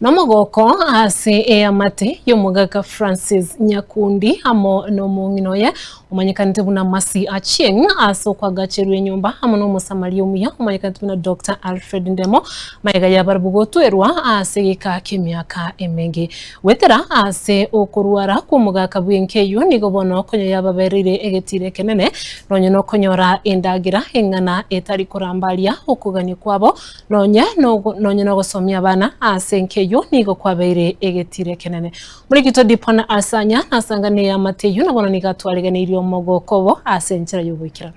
Nomogoko ase eamate y'omogaka Francis Nyakundi amo nomong'ina oye omanyekanete buna Mercy Achieng ase okoagacherwa enyomba amo n'Omosamaria omuya omanyekanete buna Doctor Alfred Ndemo magega yabarabwo gotwerwa ase egeka ki'emiaka emenge. Goetera ase okorwara kw'omogaka bw'enka eyio nigo bono konya yababereire egetiro ekenene nonye nokonyora endagera eng'ana etari korambaria okogania kwabo Nonya nonya nogosomia abana ase enka eyio nigo kwabeire egetiro ekenene. Omorikito Dipon Asanya nasangane eamate eyio na bono nigo atwareganeirie omogoko obo ase enchera y'oboikeranu.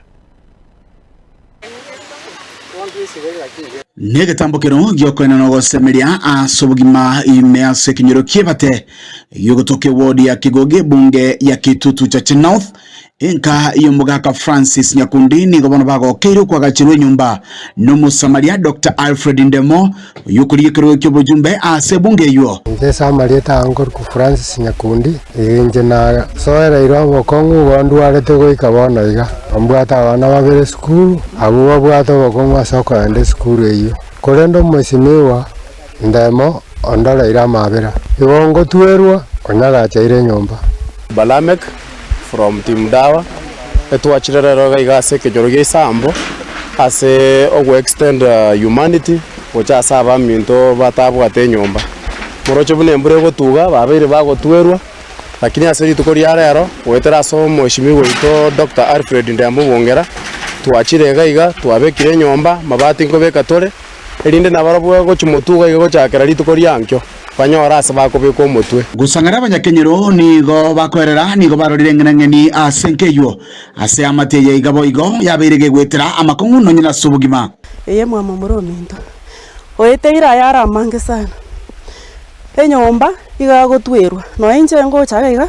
Negetambo kero giokoenana ogosemeria ase obogima ime ase ekenyoro ki'ebate giogotoka eward ya Kigogi ebunge ya Kitutu Chache North Enka y'omogaka Francis Nyakundi nigo bono bagokeire okwagacherwa enyomba n'Omosamaria Doctor Alfred Ndemo, oyio okorigia ekerogo ki'obochumbe ase ebunge eyio. Inche ase amarieta ao nkorokwa Francis Nyakundi, inche nasoereirwe obokong'u obo ndwarete goika bono iga. Mbwate abana babere esukuru, abwo babwate obokong'u ase okogenda esukuru eyio. Korende omwesimigwa Ndemo ondoreire amabera. Igo ngotwerwa, onyagacheire enyomba. Balamek from team Dawa, etwachire rero iga iga ase ekenyoro gia Isambo ase ogo extend humanity gocha ase abaminto batabwate enyomba. Moroche buna embura egotuga babeire bagotwerwa lakini ase rituko ria rero goetera ase omweshimiwa oito Doctor Alfred Ndembo Bongera twachire iga iga twabekire enyomba amabati nkobeka tore. Erinde nabarabwo gochia motugo iga gochakera rituko riankio, banyore aase bakobekwa omotwe. Gosang'ana abanyakenyoro nigo bakoerera, nigo barorire eng'enang'eni ase enka eyio. Ase amate eye iga boigo yabeire gegwetera amakong'u nonye nase obogima. Eye mwamomura ominto, oeteire aya are amange sana, enyomba iga agotwerwa, nonya inche ngocha iga iga,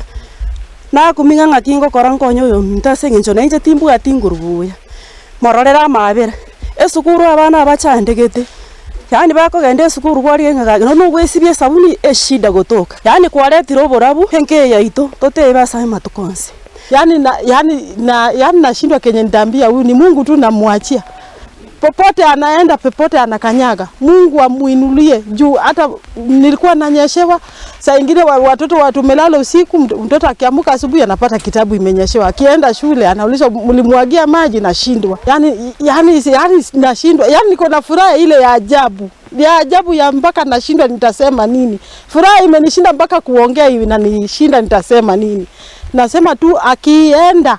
nakumia ng'a ng'aki ngokora nkonye oyominto ase eng'encho na inche timbwati nguru buya. Mororere amaabera, esukuru abana abachandegete, yaani bakogenda esukuru kwarige ng'a gaki nonya ogoesibia esabuni eshida gotoka, yaani kwaretire oborabu enka eye yaito totebe ase amatuko onsi. Yaani na yaani na yaani nashindwa kenye nitaambia huyu ni Mungu tu namwachia. Popote anaenda popote anakanyaga Mungu amuinulie juu hata nilikuwa nanyeshewa saa ingine watoto wa tumelala usiku mtoto akiamuka asubuhi anapata kitabu imenyeshewa, akienda shule anaulizwa mlimwagia maji, nashindwa yani, yani, yani nashindwa yani niko na furaha ile ya ajabu ya ajabu ya mpaka nashindwa nitasema nini. Furaha imenishinda mpaka kuongea inanishinda nitasema nini. Nasema tu akienda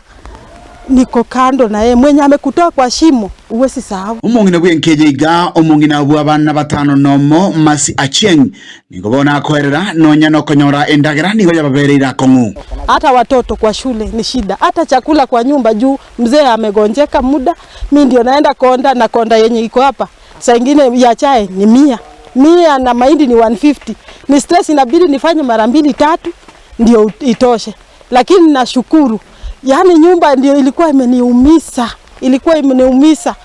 Niko kando naye, mwenye amekutoa kwa shimo, huwezi sahau. Omong'ina bw'enkeja iga, omong'ina bw'abana batano nomo, Mercy Achieng, nigo bono akoerera nonya nokonyora endagera nigo yababereire akong'u. Hata watoto kwa shule ni shida, hata chakula kwa nyumba juu mzee amegonjeka muda, mi ndio naenda konda na konda yenye iko hapa saa ingine ya chai ni mia mia na mahindi ni 150 ni stress, inabidi nifanye mara mbili tatu ndio itoshe lakini nashukuru, yaani nyumba ndio ilikuwa imeniumisa, ilikuwa imeniumisa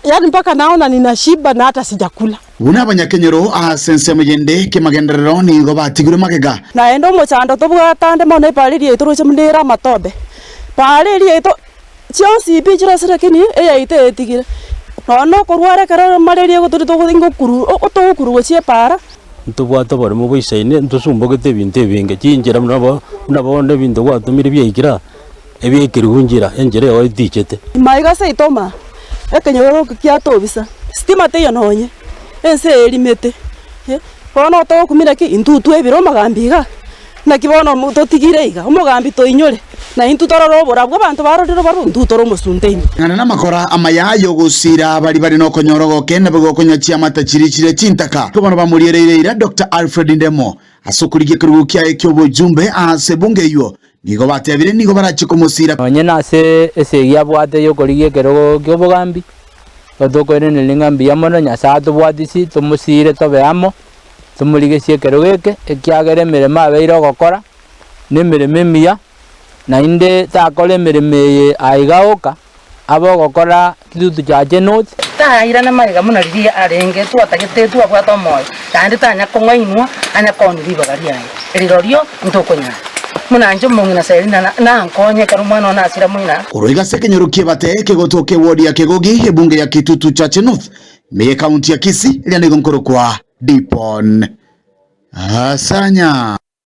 yaani mpaka naona ninashiba na hata sijakula. Buna abanyakenyoro ase ensemo yende kemagenderero nigo batigirwe magega. Naende omochando tobwate ande mono epara eria yaito roche buna ere amatobe, para eria yaito chionsi pi chirosire lakini eyaito etigire. Nonya na okorwara ekero malaria egoturi togothi ngokuru togokuru gochia epara. Ntobwate oboremo boisaine, ntosumbogete ebinto ebinge, chinchera buna bo buna bono ebinto gwatomire biaikire aa, ebiaikeriwu nchera, enchera eye etichete. Maiga seito ma, ekenyoro eke kiatobisa, sitima teiyo nonye, ense eye erimete, bono togokumia naki intwe twebire omogambi igaa. Naki bono totigire iga, omogambi toinyore, na intwe torore oborabu. Abanto barorire oborabu, intwe tore omosunte ime. Ng'ana namakora amaya y'ogosiira baria bare nokonyora ogoke, nabe gokonywa chiamata chiria chire chintaka. Igo bono bamoriereire eira Doctor Alfred Ndemo ase okorigia ekerogo kiaye ki'obochumbe ase ebunge eyio. Nigo batebire nigo barachie komosiira. Nonye nase esegi abwate y'okorigia ekerogo ki'obogambi, igo tokoiraneria ng'a mbuya mono, Nyasae atobwatisie, tomosiire tobe amo. Tomorigesie ekerogo eke, ekiagera emeremo abeire ogokora nemeremo emiya, naende takora emeremo eye aiga oka, abe ogokora kitutu chache north. Tairana magega buna riria arenge, twatagete twabwate omoyo, naende tanya kong'ainwa anya kooni ribaga riaye. Rirorio ntokonyara. Buna inche omong'ina Selina nankonye ekero omwana one asira moina. Korwa iga ase ekenyoro ki'Ebate kegotoka ewodi ya Kegogi, ebunge ya Kitutu Chache North, Ime y'Ekaunti ya Kisii, eria nigo nkorokwa Dipon. Asanya.